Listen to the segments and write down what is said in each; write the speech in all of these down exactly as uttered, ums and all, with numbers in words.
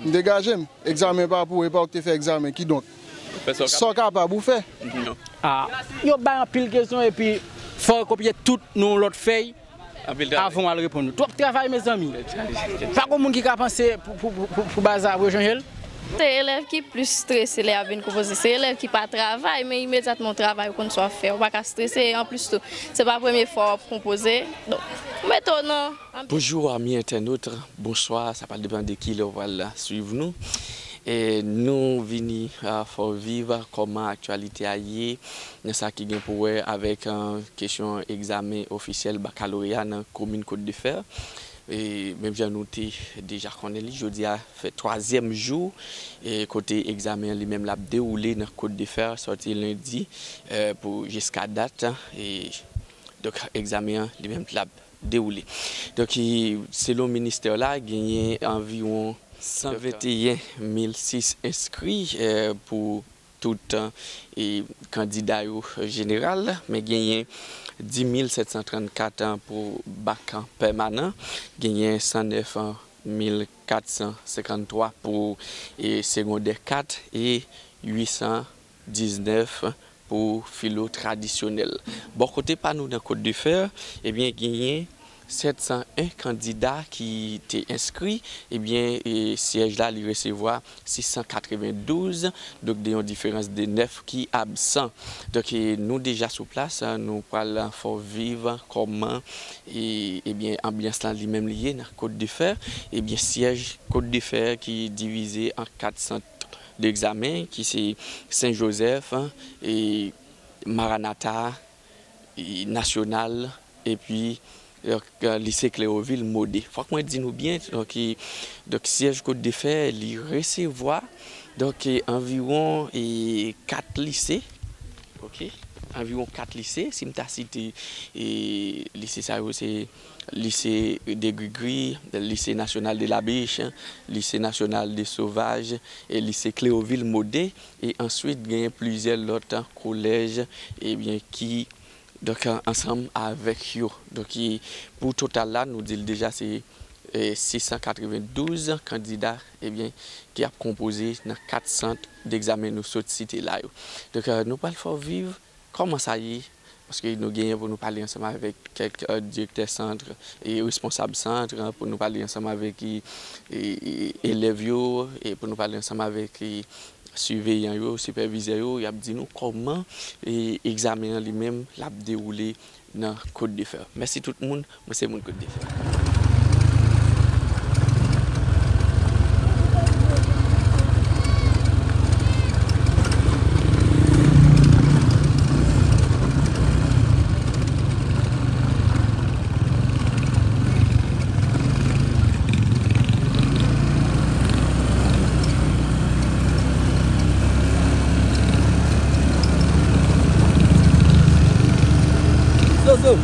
M degaje m. Egzamen pa pou ou, e pa ou ki te fè egzamen. Kidonk, sa w kapab ou fè. Ah, yo bay anpil kesyon epi fò yo kopye tout nan yon lòt fèy avan w al reponn yo. Twòp travay, mezanmi. Pa gon moun ki ka panse pou, pou, pou, pou, pou bagay sa ap rechanje l. Se elèv ki plis strese lè y ap vin konpoze. Se elèv ki pa travay, men imedyatman w travay, ou konn sa w ap fè. Ou pa ka strese. Anplis tou, se pa premye fwa w ap konpoze. Donk, ou mete w nan anbyans. Bonjou, ami entènot. Bonswa, sa pral depann de ki lè w pral swiv nou. E nou vini, a, fè w viv kòman aktyalite a ye nan sa ki gen pou wè avèk, a, kesyon egzamen ofisyèl bakaloreya nan komin Côte de Fer. E menm jan nou te deja konnen li, jodi a fè twazyèm jou, e kote egzamen an li menm l ap dewoule nan Côte de Fer, sòti lendi, e pou jiska dat, e donk egzamen an li menm l ap dewoule. Donk, e, selon ministè la, genyen anviwon san venteyen mil sis enskri, e, pou tout, e, kandida yo jeneral, men genyen dis mil sèt san trannkat pou bak pèmanan, genyen san nèf mil kat san senkanntwa pou, e, segondè kat e uit san diznèf pou filo tradisyonèl. Bò kote pa nou nan Côte de Fer, ebyen, genyen sèt san en kandida ki te enskri, ebyen, e, syèj la, li resevwa sis san katrevendouz, donk de yon diferans de nèf ki absan. Donk, e, nou deja sou plas, nou pral fè w viv kòman, e, ebyen, anbyans lan li menm li ye nan Côte de Fer. Ebyen, syèj Côte de Fer ki divize an kat sant degzamen, ki se Sen Jozèf, e, Maranata, e, Nasyonal, epi, donk, e, Lise Klewovil Mode. Fòk mwen di nou byen, donk, e, donk, syèj Côte de Fer, li resevwa, donk, e, anviwon, e, kat lise, oke, anviwon kat lise, si m ta site, e, lise sa yo, se Lise de Guigui, Lise Nasyonal de la Biche, Lise Nasyonal de Sauvage, e Lise Klewovil Mode, e answit genyen plizyè lòt kolèj, ebyen, ki, donk, ansanm avèk yo. Donk, e, pou total la, nou di l deja, se, e, sis san katrevendouz kandida, ebyen, ki ap konpoze nan kat sant degzamen nou sot site la yo. Donk, e, nou pral fè w viv kòman sa ye, paske nou genyen pou nou pale ansanm avèk kèk, e, direktè sant e responsab sant, e, pou nou pale ansanm avèk, e, e, e, elèv yo, e pou nou pale ansanm avèk, e, siveyan yo, sipèvizè yo, y ap di nou kòman, e, egzamen an li menm l ap dewoule nan Côte de Fer. Mèsi tout moun, mwen se moun Côte de Fer. Zozo.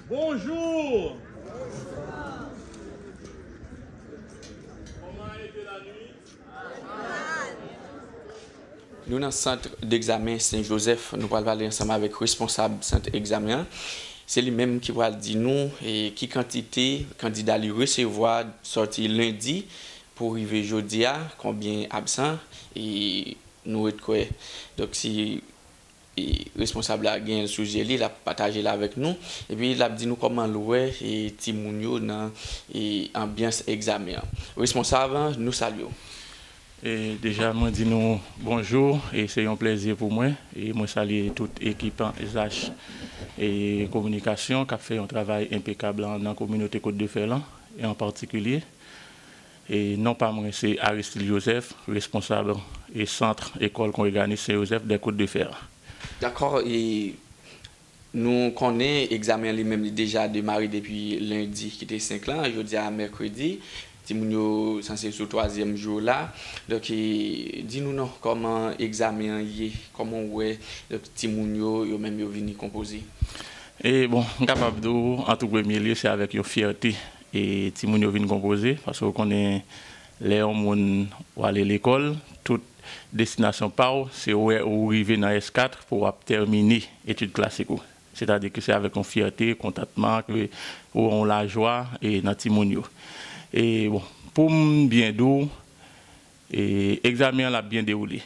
Bonjou! Kòman ete lannuit? Nou nan sant degzamen Sen Jozèf, nou pral pale ansanm avèk responsab sant egzamen an. Se li menm ki pral di nou, e, ki kantite kandida li resevwa sòti lendi pou rive jodi a, konbyen absan, e nou ret kwè. Donk, si e, responsab la gen l sou je li, l ap pataje l avèk nou. Epi l ap di nou kòman l wè, e, timoun yo nan, e, anbyans egzamen an. Responsab, nou salye w. E, deja, mwen di nou bonjou, e se yon plèzi pou mwen. E mwen salye tout ekip Zach e Kominikasyon k ap fè yon travay enpekab nan, nan kominote Côte de Fer lan, e an patikilye. E non pa mwen se Aristide Joseph, responsab e sant École Congréganiste Saint Joseph des Côtes de Fer. Dakò, e Nou konnen egzamen an li menm li deja demare depi lendi ki te senk lan, jodi a mèkredi. Timoun yo sanse sou twazyèm jou la. Donk, e, di nou non, kòman egzamen an ye? Kòman w wè, donk, timoun yo, yo menm yo vini konpoze? E bon, m kapab di w, an tou premye lye, se avèk yon fyète e timoun yo vin konpoze, paske w konnen lè yon moun w ale lekòl, tout destinasyon pa w, se wè ou rive nan S kat pou w ap tèmine etid klasik ou. Sètadi ke se avèk yon fyète, kontantman, ke ou yon lajwa e nan timoun yo. E bon, pou m byen di w, e egzamen an l ap byen dewoule.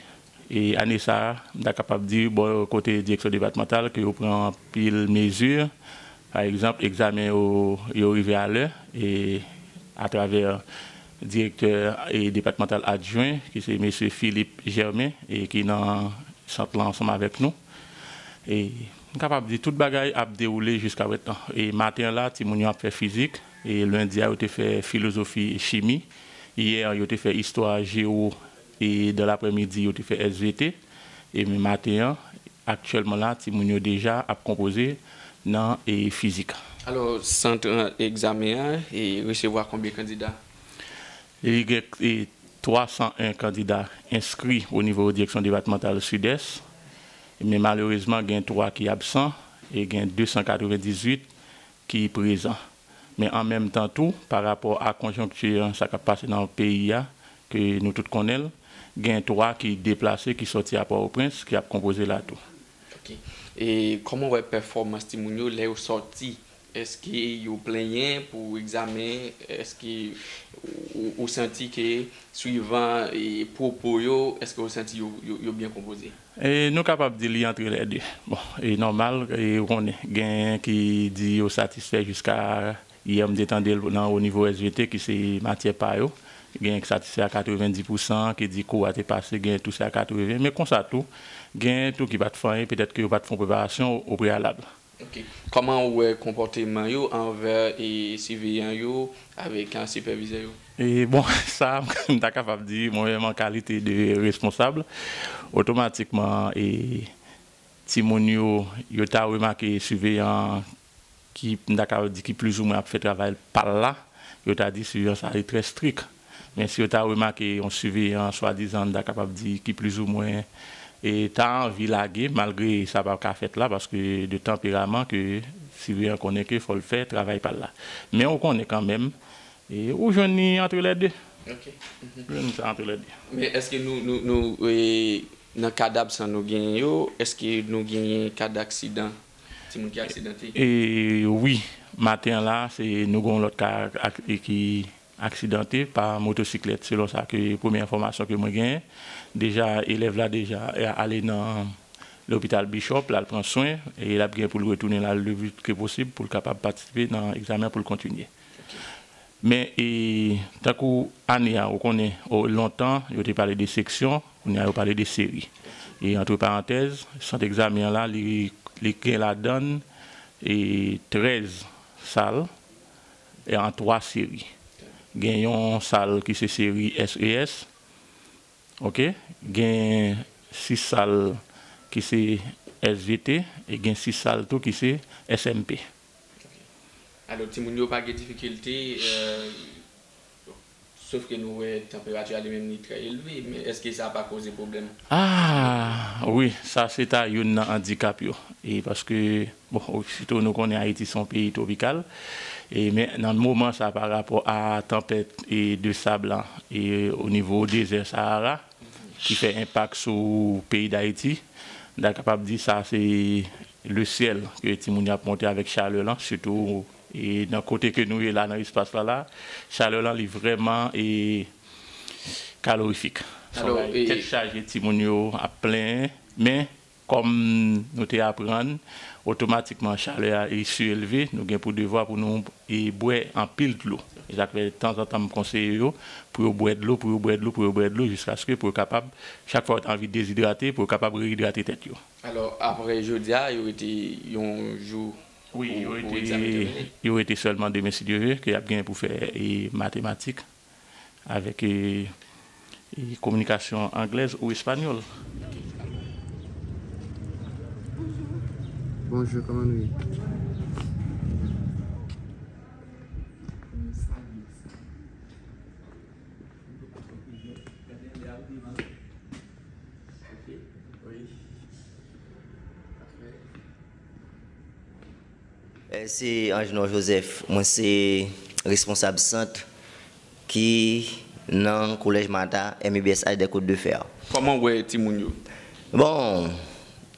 E ane sa a, m ta kapab di, bò kote direksyon depatmantal, ke yo pran anpil mezi. Pa egzanp, egzamen yo, yo rive alè, e atravè direktè e depatmantal adjwen, ki se mesye Philippe Germain, e ki nan sant lan ansanm avèk nou. E m kapab di tout bagay ap dewoule jiska prezan. E maten an la, timoun yo ap fè fizik. E lendi a, yo te fè filozofi e chimi. Yè, yo te fè istwa, jewo. E dan laprèmidi, yo te fè S V T. E men maten an, aktyèlman la, timoun yo deja ap konpoze nan e fizik. Alò, sant, e, egzamen an, e, resevwa konbyen kandida? Li gen, e, twa san en kandida enskri o nivo direksyon depatmantal Sidès, men malerezman gen twa ki absan e gen de san katrevendizuit ki prezan. Men an menm tan tou, pa rapò a konjonkti an, sa k ap pase nan peyi a, ke nou tout konnen l, gen twa ki deplase, ki sòti a Pòtoprens, ki ap konpoze la tou. Ok. E kòman w wè pèfòmans timoun yo lè yo sòti? Èske yo plenyen pou egzamen? Èske ou, ou santi ke swivan e pwopo yo, èske ou santi yo, yo, yo byen konpoze? E nou kapab di li antre lè de. Bon, e nòmal, e ou konnen, gen ki di yo satisfè jiska yè m te tande l nan o nivo S V T, ki se matyè pa yo. Gen ki satisfè a katrevenndis pousan, ki di kou a te pase, gen tou se a katreven. Men konsa tou, gen tou ki pa t fè anyen, petèt ke yo pa t fè yon preparasyon o preyalab. Ok. Kòman ou wè konpòteman yo anvè e siveyan yo avèk, e, sipèvizè yo? E bon, sa, m ta kapab di, mwen menm an kalite de responsab, otomatikman, e timoun yo, yo ta remake siveyan ki, m ta kapab di, ki plizoumwen ap fè travay pa l la, yo ta di siveyan sa li trè strik. Men si yo ta remake yon siveyan, swadizan, m ta kapab di, ki plizoumwen, e ta anvi lage, malgre sa pa ka fèt la, paske de tanperaman ke siveyan konnen ke fò l fè travay pa l la. Men ou konnen kanmenm, e ou jwenn li antre lè de. Ok. Mhm. Ou jwenn sa antre lè de. Men èske nou, nou, nou, e, nan ka d absan nou genyen yo, èske nou genyen ka d aksidan? Timoun ki aksidante? E wi, maten an la, se nou gen yon lòt ka ak, e ki aksidante pa motosiklèt, selon sa ke premye enfòmasyon ke mwen genyen. Deja, elèv la deja ale nan lopital Bishop, l al pran swen, e l ap gen pou l retounen la le vit ke posib pou l kapab patisipe nan egzamen an pou l kontinye. Ok. Men, e, tankou ane a, ou konnen, o, lontan, yo te pale de seksyon, kounye a yo pale de seri. E, antre parantèz, sant egzamen an la, li, li gen ladan l, e, trèz sal, e, an twa seri. Gen yon sal ki se seri S E S, ok? Gen sis sal ki se S V T, e gen sis sal tou ki se S M P. Alò, timoun yo pa gen difikilte, euh, sof ke nou wè tanperati a li menm li trè elve, men èske sa pa koze pwoblèm? Ah, wi, sa se ta youn nan andikap yo. E paske, bon, sitou nou konnen Ayiti se yon peyi twopikal, e, men nan moman sa, pa rapò a tanpèt e de sab la, e o nivo dezè Sahara, ki fè enpak sou peyi Dayiti. M ta kapab di sa se le syèl ke timoun yo ap monte avèk chalè lan, sitou, e nan kote ke nou ye la, nan espas la la, chalè lan li vrèman, e, kalorifik. Se yon bagay tèt chaje, timoun yo ap plenyen, men kòm nou te aprann, otomatikman chalè a e sielve, nou gen pou devwa pou nou, e, bwè anpil dlo. E sa k fè tanzantan m konseye yo pou yo bwè dlo, pou yo bwè dlo, pou yo bwè dlo, jiskaske pou yo kapab, chak fwa yo ta anvi dezidrate, pou yo kapab reyidrate tèt yo. Alò, apre jodi a, yo rete yon jou pou, pou egzamen tèmine? Wi, yo rete, yo rete sèlman demen, si Dye ve, ke y ap genyen pou fè, e, matematik avèk, e, e, kominikasyon anglèz ou espanyòl. Bonjou, kòman nou ye? Eh, se Angenon Joseph, mwen se responsab sant ki nan Collège Martha M E B S I des Côtes de Fer. Kòman w wè timoun yo? Bon,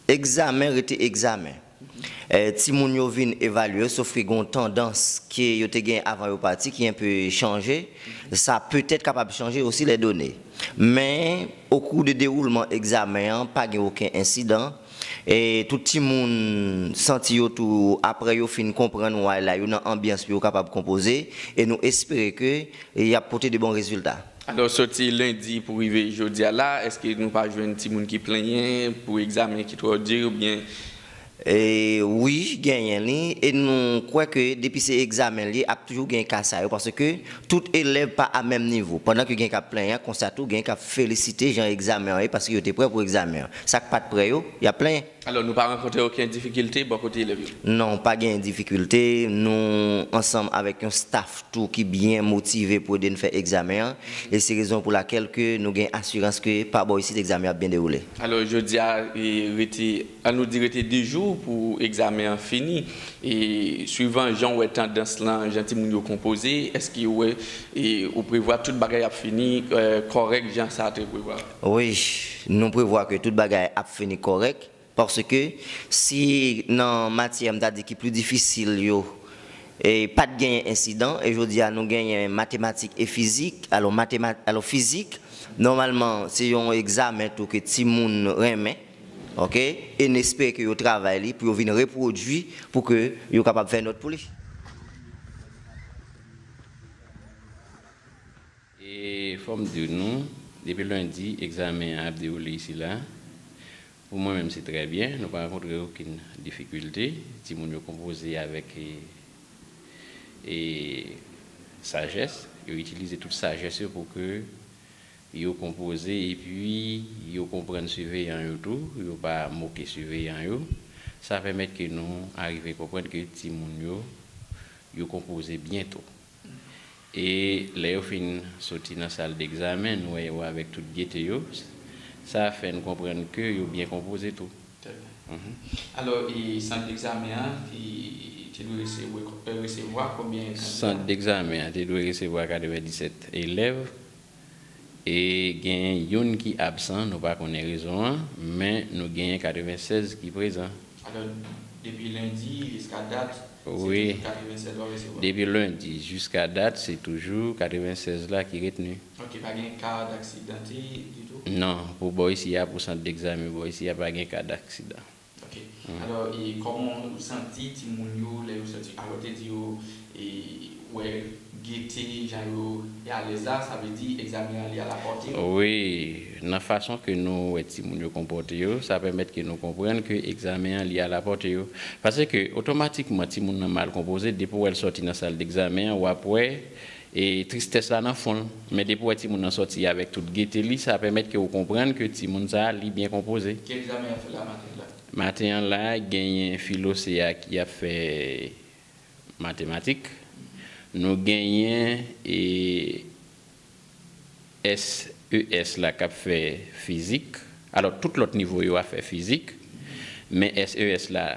egzamen rete egzamen. Eh, timoun yo vin evalye yo, sof ke gen yon tandans ke yo te gen avan yo pati ki enpe chanje. Sa petèt kapab chanje osi lè done. Men, okou de dewoulman egzamen an, pa gen okenn ensidan. E tout timoun santi yo tou, apre yo fin konprann why la, yo nan anbyans pou yo kapab konpoze. E nou espere ke y ap pote de bon rezilta. Alò, soti lendi pou rive jodi a la, èske nou pa jwenn timoun ki plenyen pou egzamen ki twò di oubyen? E wi, genyen li, e nou kwè ke depi se egzamen li ye, ap toujou gen ka sa yo, paske tout elèv pa a menm nivo. Pandan ke gen k ap plenyen, konsa tou gen k ap felisite jan egzamen an ye, paske yo te prè pou egzamen an. Sa k pa t prè yo, y ap plenyen. Alò, nou pa rankontre okenn difikilte bò kote elèv yo? Non, pa gen difikilte. Nou ansanm avèk yon staff tou ki byen motive pou ede n fè egzamen an. E se rezon pou lakèl ke nou gen asirans ke pa bò isit egzamen an ap byen dewoule. Alò, jodi a, e, rete, ann nou di rete de jou pou egzamen an fini. E, swivan jan w wè tandans lan, jan timoun yo konpoze, èske w wè, e, ou prevwa tout bagay ap fini, e, kòrèk jan sa te prevwa? Wi, nou prevwa ke tout bagay ap fini kòrèk. Paske si nan matyè m ta di ki pli difisil yo, e pa t genyen ensidan, e jodi a nou genyen matematik e fizik, alò, matema- alò fizik, nòmalman, se yon egzamen tou ke timoun renmen, oke, e n espere ke yo travay li pou yo vin repwodui pou ke yo kapab fè nòt pou li. E fò m di nou, depi lendi, egzamen an ap dewoule isi la. Pou mwen menm, se trè byen. Nou pa rankontre okenn difikilte. Timoun yo konpoze avèk, e, e, sajès. Yo itilize tout sajès yo pou ke yo konpoze epi yo konprann siveyan yo tou. Yo pa moke siveyan yo. Sa pèmèt ke nou arive konprann ke timoun yo, yo konpoze byen tou. E lè yo fin soti nan sal degzamen, nou wè yo avèk tout gete yo. Sa fè n konprann ke yo byen konpoze tou. Trè byen. Mhm. Alò, e sant degzamen an te, te dwe resevwa, resevwa konbyen kandida? Sant degzamen an te dwe resevwa katrevenndisèt elèv. E gen youn ki absan, nou pa konnen rezon an, men nou genyen katrevennsèz ki prezan. Alò, depi lendi jiska dat, se toujou katrevennsèz w ap resevwa? Wi. Depi lendi jiska dat, se toujou katrevennsèz la ki retni. Ok, pa gen ka daksidante ditou? Non, pou bò isi a, pou sant degzamen bò isi a, pa gen ka daksidan. Ok. Alò, e kòman ou santi timoun yo lè yo soti? Alò, te di yo, e, wè gete jan yo alèz la, sa vle di egzamen an li alapòte yo? Wi, nan fason ke nou wè timoun yo konpòte yo, sa pèmèt ke nou konprann ke egzamen an li alapòte yo. Paske otomatikman timoun nan mal konpoze, depi w wè l sòti nan sal degzamen an, w ap wè, e, tristès la nan fon l. Men depi w wè timoun nan sòti avèk tout gete li, sa pèmèt ke w konprann ke timoun sa a, li byen konpoze. Ki egzamen y ap fè la maten la? Maten an la, genyen filo se a ki ap fè matematik. Nou genyen, e, S E S la k ap fè fizik. Alò, tout lòt nivo yo ap fè fizik. Men S E S la,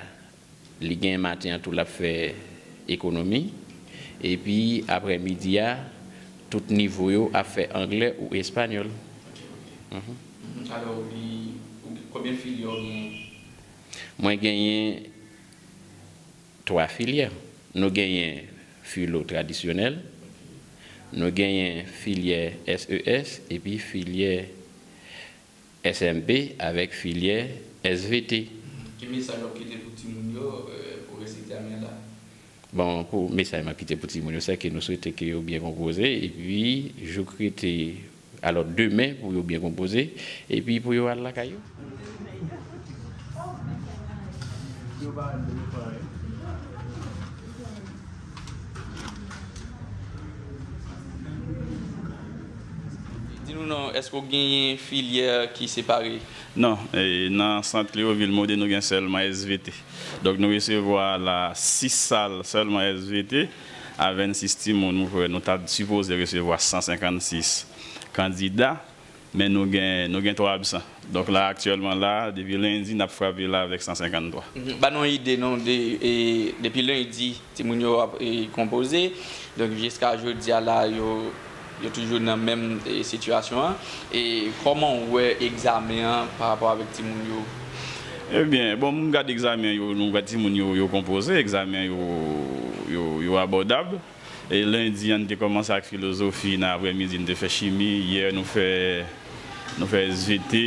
li gen maten an tou l ap fè ekonomi. Epi, aprèmidi a, tout nivo yo ap fè anglè ou espanyòl. Mhm. Mhm. Alò, e, ou, konbyen filyè w genyen? Mwen genyen twa filyè. Nou genyen filo tradisyonèl, nou genyen filyè S E S, epi filyè S M P avèk filyè S V T. Ki mesaj w ap kite pou timoun yo, e, pou rès egzamen an la? Bon, pou mesaj m ap kite pou timoun yo, se ke nou swete ke yo byen konpoze, epi jouk rete, alò, demen, pou yo byen konpoze, epi pou yo al lakay yo. Di nou Èske w genyen filyè ki separe? Non, e, nan sant Leovil Mode, nou gen sèlman S V T. Donk, nou resevwa la sis sal sèlman S V T, a vennsis timoun, mon frè, nou ta sipoze resevwa san senkannsis kandida, men nou gen, nou gen twa absan. Donk, la, aktyèlman, la, depi lendi, n ap frape la avèk san senkanntwa. Mhm. Ba nou yon ide, non, de, e, depi lendi, timoun yo ap, e, konpoze. Donk, jiska jodi a la, yo, yo toujou nan menm, e, sitiyasyon an. E kòman w wè egzamen an pa rapò avèk timoun yo? Ebyen, bon, m gade egzamen yo, nou gade timoun yo, yo konpoze, egzamen yo, yo, yo abòdab. E lendi an, n te kòmanse ak filozofi, nan aprèmidi, n te fè chimi, yè, nou fè, nou fè S V T.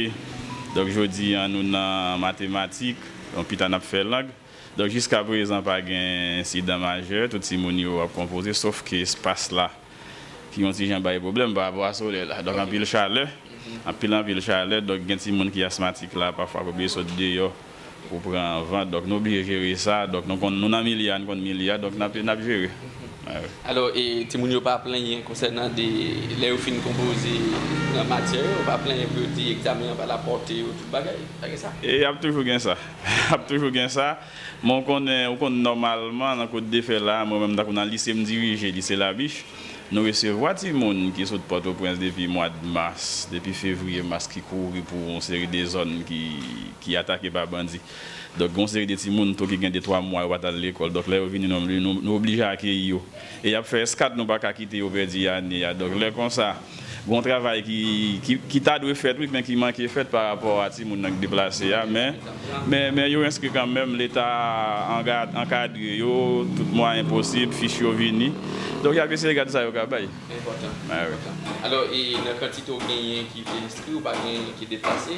Donk, jodi an, nou nan matematik, donk, pita n ap fè lang. Donk, jiska prezan, pa gen ensidan majè, tout timoun yo ap konpoze, sof ke espas la, ki yon ti jan bay pwoblèm pa rapò a solèy la. Donk, anpil chalè, anpil, anpil chalè, donk, gen timoun ki asmatik la, pafwa, pou oblije sot deyò pou pran van. Donk, nou oblije jere sa. Donk, nou konn, nou nan milye a, nou konn milye a, donk, n ap, n ap jere. Wi, wi. Alò, e, timoun yo pa plenyen konsènan de lè yo fin konpoze nan matyè yo, yo pa plenyen pou yo di egzamen an pa lapòte yo, tout bagay, pa gen sa? E y ap toujou gen sa. Y ap toujou gen sa. Men w konnen, ou konn nòmalman nan Kote de Fè la, mwen menm tankou nan lise m dirije, lise Labich, nou resevwa timoun ki sot Pòtoprens depi mwa de mas, depi fevriye, mas, ki kouri pou yon seri de zòn ki, ki atake pa bandi. Donk, gen yon seri de timoun tou ki gen de twa mwa yo pa t al lekòl. Donk, lè yo vini, nou, nou, nou oblije akeyi yo. E y ap fè eskad, nou pa ka kite yo pèdi ane a. Donk, lè konsa, gen yon travay ki, ki, ki ta dwe fèt, wi, men ki manke fèt pa rapò a timoun nan k deplase a. Men, men, men yo enskri kanmenm, Leta anga-, ankadre yo, tout mwayen posib, fich yo vini. Donk, y ap eseye gade sa yo ka bay. Enpòtan, enpòtan. Alò, e nan kantite w genyen ki te enskri, ou pa genyen ki deplase?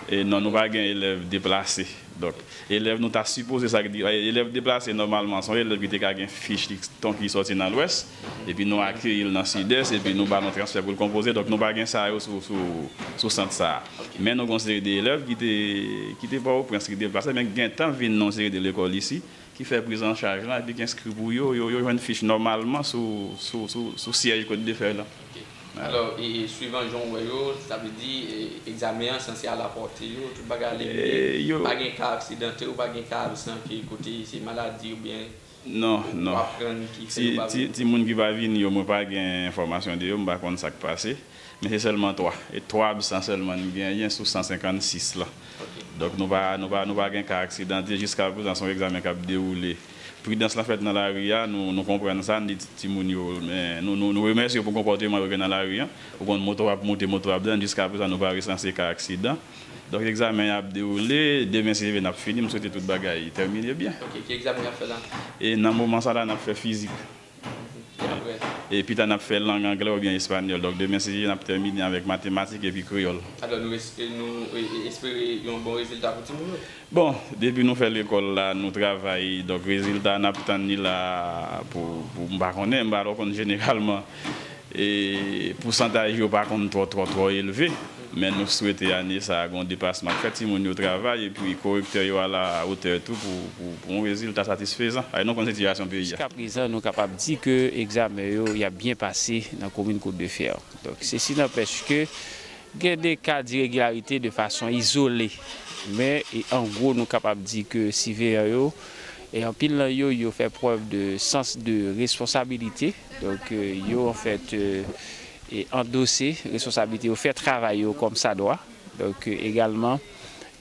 E non, nou pa gen elèv deplase. Donk, elèv nou ta sipoze, sa ki di, e, elèv deplase, nòmalman, se yon elèv ki te ka gen fich li, tank li sòti nan Lwès, epi nou akeyi l nan Sidès, epi nou ba l yon transfè pou l konpoze. Donk, nou pa gen sa yo sou, sou, sou sant sa a. Men nou gen yon seri de elèv ki te, ki te Pòtoprens, ki te deplase, men ki gentan vin nan yon seri de lekòl isi, ki fè prizanchaj lan, epi ki enskri pou yo, yo, yo jwenn fich nòmalman sou, sou, sou, sou syèj Kote de Fè lan. Ok. Alò, e, swivan jan w wè yo, sa vle di, e, egzamen an sanse al apòte yo, tout bagay ale byen, pa gen ka aksidante ou pa gen ka absan ke kote se maladi oubyen... Non, non. W aprann ki fè yo pa vini. Ti, ti, timoun ki pa vini yo, mwen pa gen enfòmasyon de yo, m pa konn sa k pase. Men se sèlman twa. E twa absan sèlman n genyen sou san senkannsis lan. Ok. Donk, nou pa, nou pa, nou pa gen ka aksidante. Jiska prezan, se yon egzamen k ap dewoule. Pridans lan fèt nan lari a, nou, nou konprann sa, n di ti, timoun yo, men nou, nou, nou remèsye yo pou konpòteman yo gen nan lari an. Ou konn moto ap moute, moto ap desann, jiska prezan nou pa resanse ka aksidan. Donk, egzamen an ap dewoule, demen si Dye vle n ap fini, m swete tout bagay tèmine byen. Ok, ki egzamen y ap fè la? E nan moman sa la, n ap fè fizik. E apre? E pita n ap fè lang anglè oubyen espanyòl. Donk, demen si Dye vle n ap tèmine avèk matematik epi kreyòl. Alò, nou es-, nou, e, e, espere yon bon rezilta pou timoun yo? Bon, depi nou fè lekòl la, nou travay, donk rezilta n ap tann li la pou, pou, m pa konnen, m pa konn jeneralman, e, pousantaj yo pa konn twò, twò, twò elve, men nou swete ane sa a gen yon depasman k fèt, timoun yo travay, epi korektè yo a la wotè tou pou, pou, pou yon rezilta satisfezan. Ay, nou konn sitiyasyon peyi a. Jiska prezan, nou kapab di ke egzamen yo, y ap byen pase nan komin Kote de Fè. Donk, sesi nanpèch ke gen de ka diregilarite de fason izole, men, e, an gwo, nou kapab di ke siveyan yo, e anpil nan yo, yo fè prèv de sans de responsabilite. Donk, e, yo, anfèt, e, e andose responsabilite yo, fè travay yo kòmsadwa. Donk, e, egalman,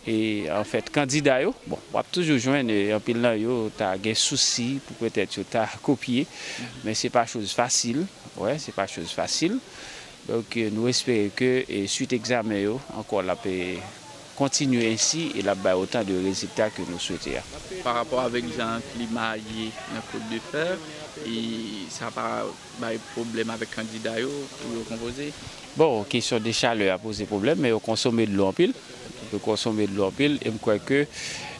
e, anfèt, kandida yo, bon, w ap toujou jwenn, e, anpil nan yo ta gen sousi pou petèt yo ta kopye, men se pa choz fasil, wè, se pa choz fasil. Donk, e, nou espere ke, e, swit egzamen yo, ankò, l ap, e, kontinye ensi e l ap bay otan de rezilta ke nou swete a. Pa rapò avèk jan klima a ye nan Kote de Fè, e sa pa bay pwoblèm avèk kandida yo pou yo konpoze? Bon, kesyon de chalè a poze pwoblèm, men yo konsome dlo anpil. Yo konsome dlo anpil, e m kwè ke,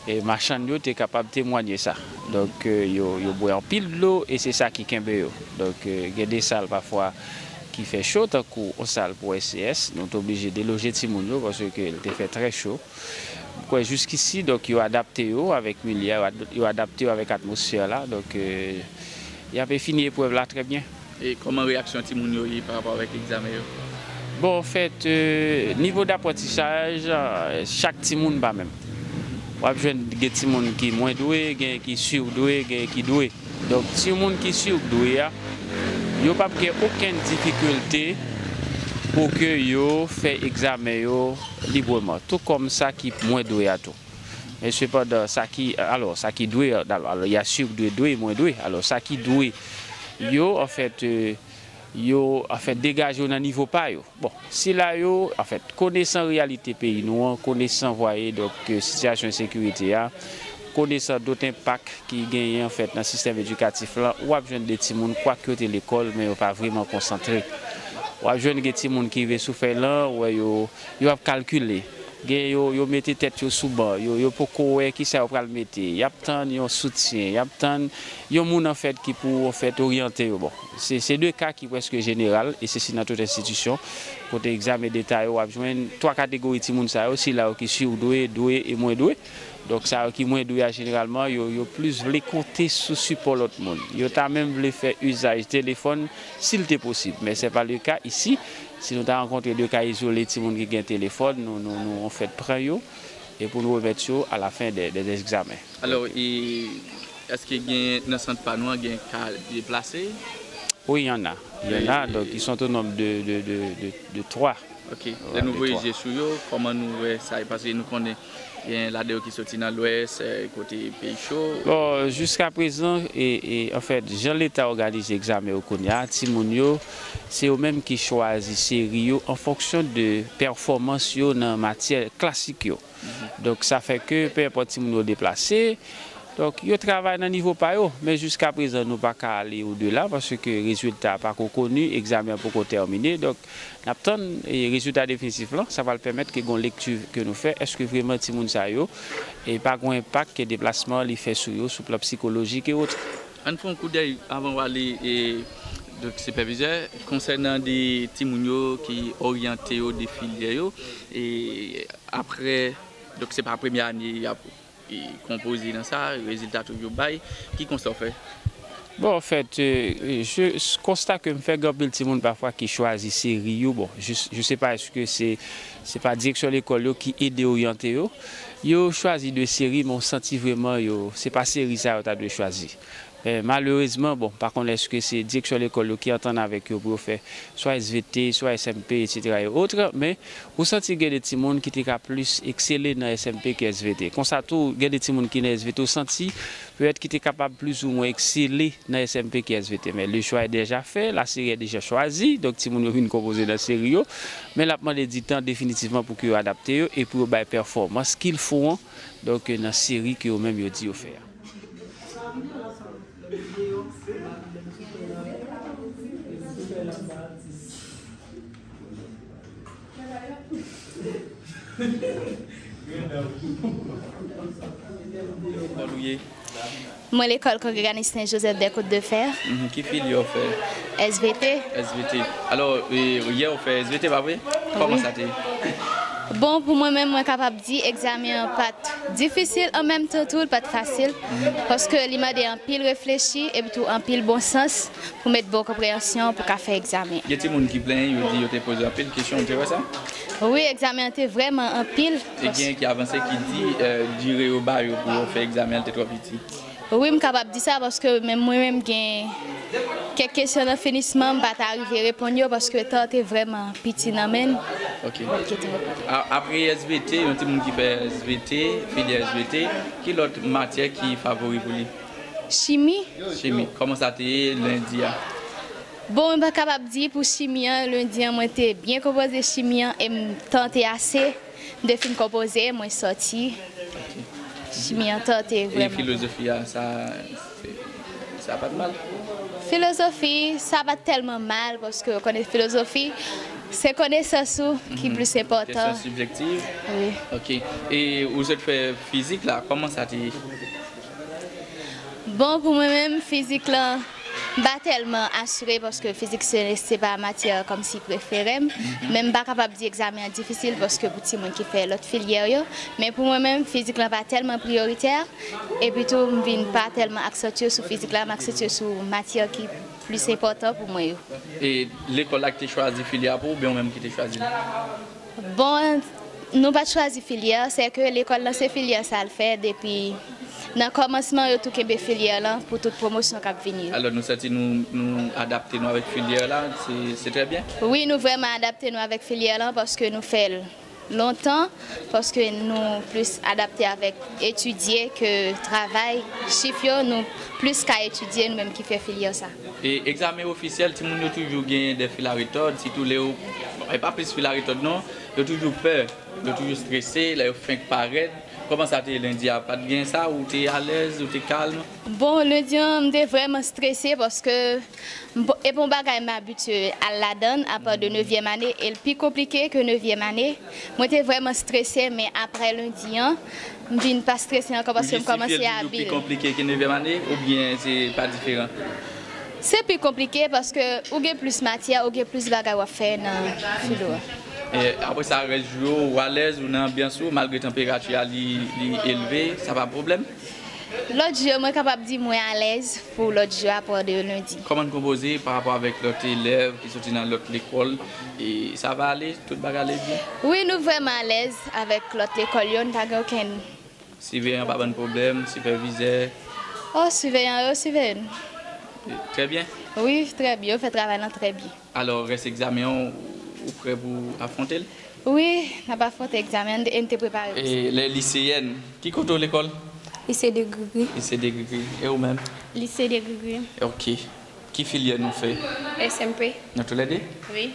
e, machann yo te kapab temwanye sa. Donk, e, yo, yo bwè anpil dlo, e se sa ki kenbe yo. Donk, e, gen de sal pafwa ki fè cho, tankou yon sal pou S C S, nou te oblije deloje timoun yo, paske l te fè trè cho. M kwè jiskisi, donk, yo adapte yo avèk milye a, yo ad-, yo adapte yo avèk atmosfè la. Donk, e, y ape fini eprèv la trè byen. E kòman reyaksyon timoun yo ye pa rapò avèk egzamen yo? Bon, anfèt, euh, nivo daprantisaj, euh, chak timoun pa menm. W ap jwenn gen timoun ki mwen dwe, gen ki surdwe, gen ki dwe. Donk, timoun ki surdwe a, yo p ap gen okenn difikilte pou ke yo fè egzamen yo libreman, tou kòm sa ki mwen dwe a tou. Men sepandan, sa ki, alò, sa ki dwe, alò, alò, y a surdwe, dwe, mwen dwe. Alò, sa ki dwe, yo, anfèt, euh, yo, anfèt, degaje yo nan nivo pa yo. Bon, sila yo, anfèt, konesan reyalite peyi nou an, konesan, vwaye, donk, euh, sitiyasyon ensekirite a, konesan dòt enpak ki genyen, anfèt, nan sistèm edikatif lan, w ap jwenn de timoun, kwak yo te lekòl, men yo pa vrèman konsantre. W ap jwenn gen timoun ki rive sou fèy lan, w wè yo, yo ap kalkile. Gen yo, yo mete tèt yo sou ban, yo, yo poko wè kisa yo pral mete. Y ap tann yon soutyen, y ap tann yon moun, anfèt, ki pou, anfèt, oryante yo. Bon, se, se de ka ki prèske jeneral, e se si nan tout enstitisyon, kote egzamen deta yo, w ap jwenn twa kategori timoun sa yo, sila yo ki surdwe, dwe e mwen dwe. Donk, sa yo ki mwen dwe a, jeneralman, yo, yo plis vle konte sou sipò lòt moun. Yo ta menm vle fè izaj telefòn, si l te posib. Men se pa le ka isi. Si nou ta rankontre de ka izole timoun ki gen telefòn, nou, nou, nou, anfèt, pran yo e pou nou remèt yo à la fin des, des examens. Alò, e, èske gen, nan sant pa nou an, gen ka deplase? Oui, il y en a. Il y en a, donc ils sont au nombre de, de, de, de, de trois. Ok. Lè nou voye je sou yo, kòman nou wè sa? Paske nou konnen gen ladan yo ki soti nan Lwès, eh, kote peyi cho. Bon, jiska prezan, e, e, anfèt, jan Leta òganize egzamen yo kounye a, timoun yo, se yo menm ki chwazi seri yo an fonksyon de pèfòmans yo nan matyè klasik yo. Donk, sa fè ke, pe enpòt timoun yo deplase, donk, yo travay nan nivo pa yo. Men jiska prezan, nou pa ka ale odela, paske rezilta pako koni, egzamen an poko tèmine. Donk, n ap tann, e, rezilta definitif lan, sa pral pèmèt ke gon lekti ke nou fè, èske vrèman timoun sa yo, e, pa gon enpak ke deplasman an li fè sou yo, sou plan sikolojik e otre. Ann fè yon koudèy avan w ale, e, donk, sipèvizè, konsènan de timoun yo ki oryante yo de filyè yo, e, apre, donk, se pa premye ane y ap, e, konpoze nan sa, rezilta toujou bay. Ki konsta w fè? Bon, anfèt, e, je, konsta ke m fè, gen anpil timoun pafwa ki chwazi seri yo. Bon, je, je sais pas, èske se, se pa direksyon lekòl yo ki ede oryante yo? Yo chwazi de seri, men w santi vrèman yo, se pa seri sa yo ta dwe chwazi. Men malerezman, bon, pa konn èske se direksyon lekòl yo ki antann avèk yo pou yo fè swa S V T, swa S M P, et cetera et autres, men ou santi gen de timoun ki te ka plis eksele nan S M P ke S V T. Konsa tou, gen de timoun ki nan S V T, ou santi petèt ki te kapab plizoumwen eksele nan S M P ke S V T. Men le choix est déjà fait, la série est déjà choisie, donk timoun yo vin konpoze nan seri yo, men l ap mande di tan definitivman pou ke yo adapte yo e pou yo bay pèfòmans qu'il faut an, donk nan seri ke yo menm yo di yo fè a. Lekòl ou ye? Mwen lekòl Kongreganis Sen Jozèf dè Kot de Fè. Mhm, ki filyè w fè? S V T. S V T. Alò, e, yè w fè S V T, pa vre? Kòman sa te ye? Bon, pou mwen menm, mwen kapab di egzamen an pa t difisil, an menm tan tou, l pa t fasil, paske li mande anpil reflechi, epi tou anpil bon sans pou mete bon konpreyansyon pou ka fè egzamen. Gen timoun ki plenyen, yo di yo te poze anpil kesyon, ou te wè sa? Wi, egzamen an te vrèman anpil. E gen ki avanse ki di, eh, dire yo ba yo pou yo fè egzamen an te twò piti. Wi, m kapab di sa, paske menm mwen menm gen kèk kesyon nan finisman, m pa ta rive reponn yo, paske tan an te vrèman piti nan men m. Ok. Mwen te reponn. A-, apre S V T, yon timoun ki fè S V T, filyè S V T, ki lòt matyè ki favori pou li? Chimi. Chimi. Kòman sa te ye lendi a? Bon, mwen pa kapab di pou chimi an, lendi an, mwen te byen konpoze chimi an, e m, tan te ase, m te fin konpoze, mwen sòti. Ok. Chimi an, tan te vrèman bon. E filozofi a, sa, se, sa pa t mal? Filozofi, sa pa t tèlman mal, paske w konnen filozofi, se konesans ou ki plis enpòtan. Kesyon sibjektif? Wi. Ok. E ou sot fè fizik la, kòman sa te ye? Bon, pou mwen menm, fizik lan, m pa tèlman asire paske fizik se, se pa matyè kòmsi prefere m. Men m pa kapab di egzamen an difisil paske pou timoun ki fè lòt filyè yo. Men pou mwen menm, fizik lan pa tèlman priyoritè. Epi tou, m vin pa tèlman aksantye sou fizik la, m aksantye sou matyè ki plis enpòtan pou mwen yo. E lekòl la ki te chwazi filyè a pou ou, oubyen ou menm ki te chwazi l? Bon, nou pa t chwazi filyè, sèke lekòl lan se filyè sa l fè depi nan kòmansman yo tou kenbe filyè lan pou tout pwomosyon k ap vini yo. Alò, nou santi nou, nou adapte nou avèk filyè la, se, se trè byen? Wi, nou vrèman adapte nou avèk filyè lan paske nou fè l lontan, paske nou plis adapte avèk etidye ke travay. Chif yo, nou plis ka etidye nou menm ki fè filyè sa. E egzamen ofisyèl, timoun yo toujou genyen de filaretòd, sitou lè yo, e pa plis filaretòd non, yo toujou pè, yo toujou strese, lè yo fenk parèt. Kòman sa te ye lendi a? Pa t gen sa, ou te alèz, ou te kalm? Bon, lendi an, m te vrèman strese paske m p-, e pa yon bagay m abitye al ladan l, apa de nevyèm ane, e l pi konplike ke nevyèm ane. Mwen te vrèman strese, men aprè lendi an, m vin pa strese ankò paske m kòmanse abil. Ou jistifye l toujou pi konplike ke nevyèm ane, oubyen se pa diferan? Se pi konplike paske ou gen plis matyè, ou gen plis bagay w ap fè nan filo a. E apre sa, rès jou yo, ou alèz, ou nan anbyans ou, malgre tanperati a li, li elve, sa pa pwoblèm? Lòt jou yo, mwen kapab di mwen alèz pou lòt jou a, aprè de lendi. Kòman n konpoze pa rapò avèk lòt elèv ki soti nan lòt lekòl? E sa va ale? Tout bagay ale byen? Wi, nou vrèman alèz avèk lòt lekòl yo, n pa gen okenn. Siveyan pa ban n pwoblèm, sipèvizè? O, siveyan yo siveye n. Trè byen? Wi, trè byen, yo fè travay lan trè byen. Alò, rès egzamen an, ou prè pou afwonte l? Wi, n ap afwonte egzamen an e n te prepare pou sa. E lè liseyèn, ki kote w lekòl? Lise de Grigri. Lise de Grigri. E ou menm? Lise de Grigri. Ok. Ki filyè nou fè? S M P. Nou toulède? Wi.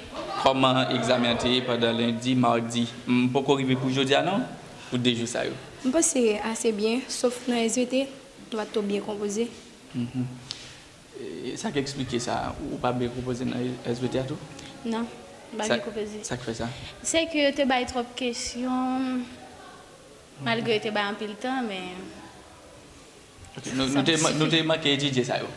Kòman egzamen an te ye pandan lendi, madi? M poko rive pou jodi a non, pou de jou sa yo. M panse ase byen, sof nan S V T, nou pa t twò byen konpoze. Mhm. E sa k eksplike sa, ou pa byen konpoze nan S V T a tou? Non, m pa byen konpoze. Sa k fè sa? Se ke yo te bay twòp kesyon, malgre yo te bay anpil tan, men. Ok, nou, nou te, nou te manke etidye sa yo.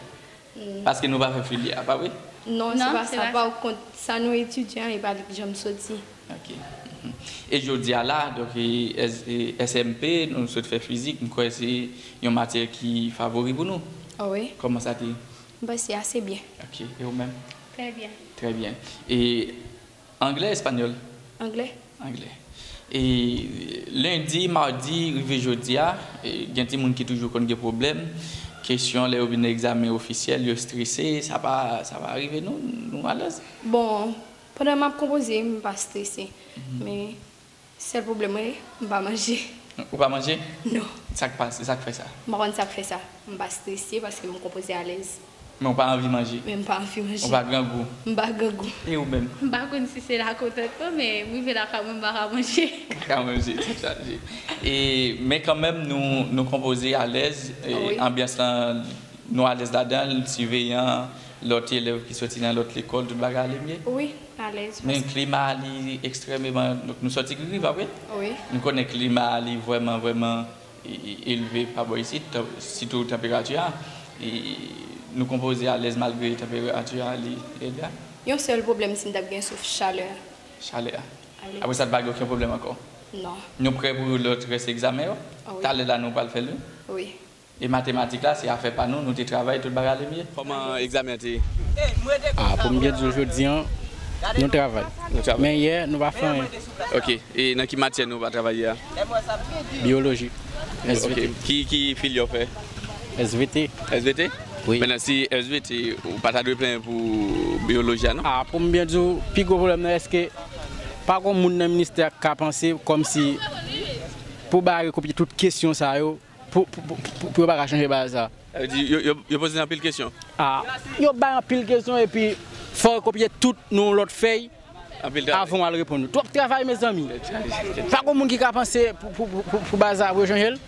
Mm. Paske nou pa fè filyè a, pa vre? Non, se pa sa. Pa kont sa nou etidye an, e pa li k janm soti. Ok. Mhm. E jodi a la, donk, e, S-, e, S M P, nou sot fè fizik, m kwè se yon matyè ki favori pou nou. Ah wi. Kòman sa te ye? M panse ase byen. Ok. E ou menm? Trè byen. Trè byen. E anglè, espanyòl? Anglè. Anglè. E lendi, madi, rive jodi a, e gen timoun ki toujou konn gen pwoblèm. Kesyon, lè yo vin nan egzamen ofisyèl, yo strese, sa pa, sa pa rive nou, nou alèz? Bon, pandan m ap konpoze, m pa strese. Mhm. Men, sèl pwoblèm mwen, m pa manje. Ou pa manje? Non. Sa k pase? Sa k fè sa? M pa konn sa k fè sa. M pa strese paske m konpoze alèz. Men ou pa anvi manje? Men m pa anvi manje. Ou pa grangou? M pa grangou. E ou menm? M pa konn si se lakontantman, men m rive lakay mwen, m pa ka manje. Pa ka manje, tèt chaje. E, men kanmenm, nou, nou konpoze alèz, e, wi, anbyans lan, nou alèz ladan l, siveyan, lòt elèv ki soti nan lòt lekòl, tout bagay ale byen? Wi, alèz. Men klima a, li ekstrèmeman, donk nou sòti Grigri, pa vre? Wi. Nou konnen klima a, li vrèman, vrèman e, e, elve pa bò isit, tan-, sitou tanperati a. E, nou konpoze alèz malgre tanperati a li elve a. Yon sèl pwoblèm si n t ap gen sof chalè a. Chalè a. Alè. Apre sa, n pa gen okenn pwoblèm ankò. Non. Nou prè pou lòt rès egzamen yo? Ah wi. Talè la, nou pral fè l, wi. Wi. E matematik la, se afè pa nou, nou te travay, tout bagay ale byen. Kòman egzamen an te ye? Ah, pou m byen di w, jodi an, nou travay. Nou travay. Men yè, nou pa fè anyen. Ok. E nan ki matyè nou pa travay yè a? Biyoloji. S V T. Ok. Ki, ki filyè w fè? S V T. S V T? Wi. Mentnan, si S V T, ou pa ta dwe plenyen pou biyoloji a, non? Ah, pou m byen di w, pi gwo pwoblèm nan, èske pa gon moun nan ministè a k ka panse kòmsi pou bay rekopye tout kesyon sa yo, pou, pou, pou, pou, pou yo pa ka chanje bagay sa? Sa vle di, yo, yo, yo poze anpil kesyon? Ah, yo bay anpil kesyon epi fò yo kopye tout nan yon lòt fèy avan w al reponn yo. Twòp travay, mezanmi. Pa gon moun ki ka panse pou, pou, pou, pou, pou bagay sa pou yo chanje l?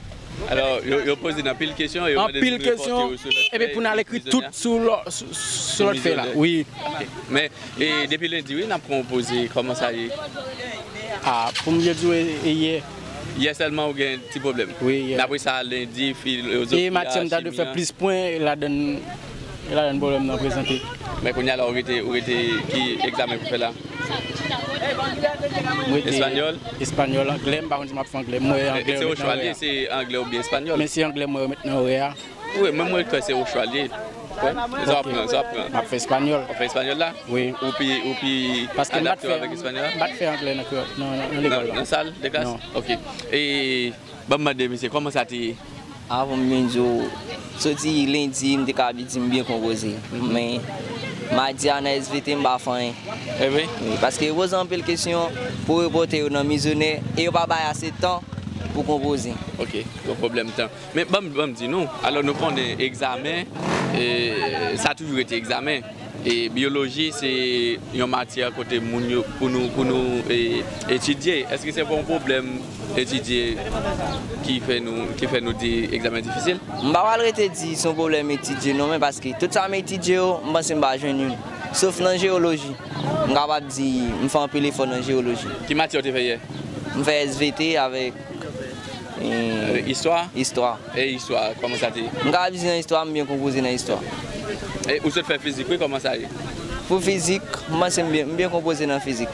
Alò, yo, yo poze anpil kesyon, yo mande nou pou repòte yo sou lòt fèy, epi pou n al ekri tout sou lò-, sou, sou lòt fèy la. Wi. Ok. Men, e depi lendi, wi, n ap konpoze, kòman sa ye? Ah, pou m byen di w, e, e yè. Yè sèlman ou gen ti pwoblèm? Wi, yè. Men apre sa, lendi, filozofi a, chimi a. E matyè m ta dwe fè plis pwen, e ladan, e ladan pwoblèm nan prezante. Men kounye a la, ou rete, ou rete ki egzamen pou fè la? M rete espanyòl? Espanyòl, anglè, m pa konn si m ap fè anglè. M wè anglè yo met nan orè a. Se ou chwazi, se anglè oubyen espanyòl? Men se anglè m wè yo met nan orè a. Wi, men mwen kwè se ou chwazi. Sa w ap pran, sa w ap pran. M ap fè espanyòl. W ap fè espanyòl la? Wi. Ou pi, ou pi adapte w avèk espanyòl la? M pa t fè anglè nan kreyòl, nan, nan, nan lekòl la. Nan sal de klas? Non. Ok. E ban m mande misye, kòman sa te ye? Avan m byen di w, soti lendi, m te ka di m byen konpoze. Men, madi a nan S V T, m pa fè anyen. E vre? Wi, paske yo poze anpil kesyon pou repòte yo nan mizonè e yo pa bay ase tan pou konpoze. Ok, yon pwoblèm tan. Men ban m, ban m di nou, alò nou konnen egzamen, e, sa toujou rete egzamen. E biyoloji se yon matyè kote moun yo, pou nou, pou nou, e, etidye. Èske se pa yon pwoblèm etidye ki fè nou, ki fè nou di egzamen difisil? M pa pral rete di se yon pwoblèm etidye non, men paske tout sa m etidye yo, m panse m pa jwenn youn. Sof nan jewoloji, m kapab di m fè anpil efò nan jewoloji. Ki matyè w te fè yè? M fè S V T avèk, e, istwa? Istwa. E istwa, kòman sa te ye? M kapab di nan istwa, m byen konpoze nan istwa. E ou sot fè fizik, wi, kòman sa ye? Pou fizik, m panse m byen, m byen konpoze nan fizik.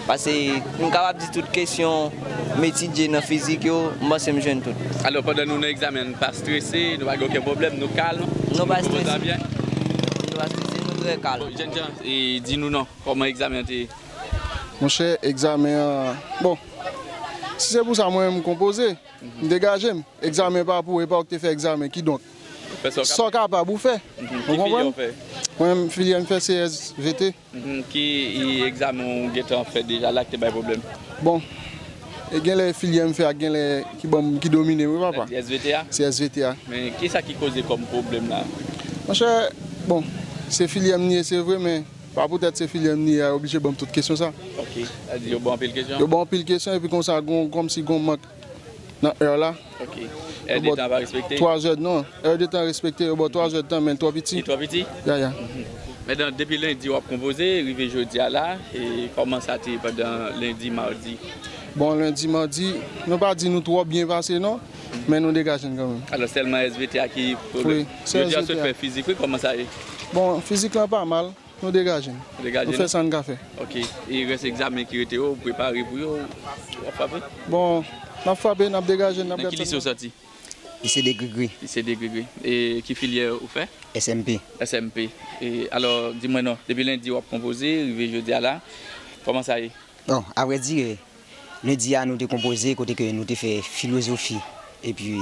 Paske m kapab di tout kesyon m etidye nan fizik yo, m panse m jwenn tout. Alò, pandan nou nan egzamen, nou pa strese, nou pa gen okenn pwoblèm, nou kalm, nou pa strese. Nou pa strese, nou trè kalm. Bon, jènjan, e di nou non, kòman egzamen an te ye? Monchè, egzamen an, bon, si se pou sa, mwen menm m konpoze, m degaje m. Egzamen pa pou ou, e pa ou ki te fè egzamen, kidonk, sa w kapab ou fè. Ou konprann? Mwen menm, filyè m fè se S V T. Mhm. Ki egzamen ou gentan fè deja la ki te bay pwoblèm? Bon, e gen lè filyè m fè ak gen lè ki ban m, ki domine m, wi, papa. S V T a? Se S V T a. Men kisa ki koze kòm pwoblèm la? Monchè, bon, se filyè m li ye, se vre, men pa poutèt se filyè m li ye a, yo oblije ban m tout kesyon sa. Ok. Sa di yo ba w anpil kesyon? Yo ba w anpil kesyon, epi konsa, gon, kòmsi gon mank nan è la. Ok. È de tan pa respekte? Twa zè, non. È de tan respekte, yo ba w twa zè de tan, men l twò piti. Li twò piti? Ya, ya. Mhm. Men depi lendi w ap konpoze, rive jodi a la, e kòman sa te ye pandan lendi, madi? Bon, lendi, madi, nou pa di nou twò byen pase, non, men nou degaje n kanmenm. Alò, sèlman S V T a ki pwoblèm. Wi, se S V T a. Jodi a, w sot fè fizik, wi, kòman sa ye? Bon, fizik lan pa mal. Nou degaje n. Degaje nou. Nou fè sa n ka fè. Ok. E rès egzamen ki rete yo, ou prepare pou yo, w ap frape? Bon, n ap frape, n ap degaje n, n ap gade sa. Nan ki lise w sòti? Lise de Grigri. Lise de Grigri. E ki filyè ou fè? S M P. S M P. E alò, di mwen non, depi lendi w ap konpoze, rive jodi a la, kòman sa ye? Bon, avrèdi, lendi a nou te konpoze kote ke nou te fè filozofi epi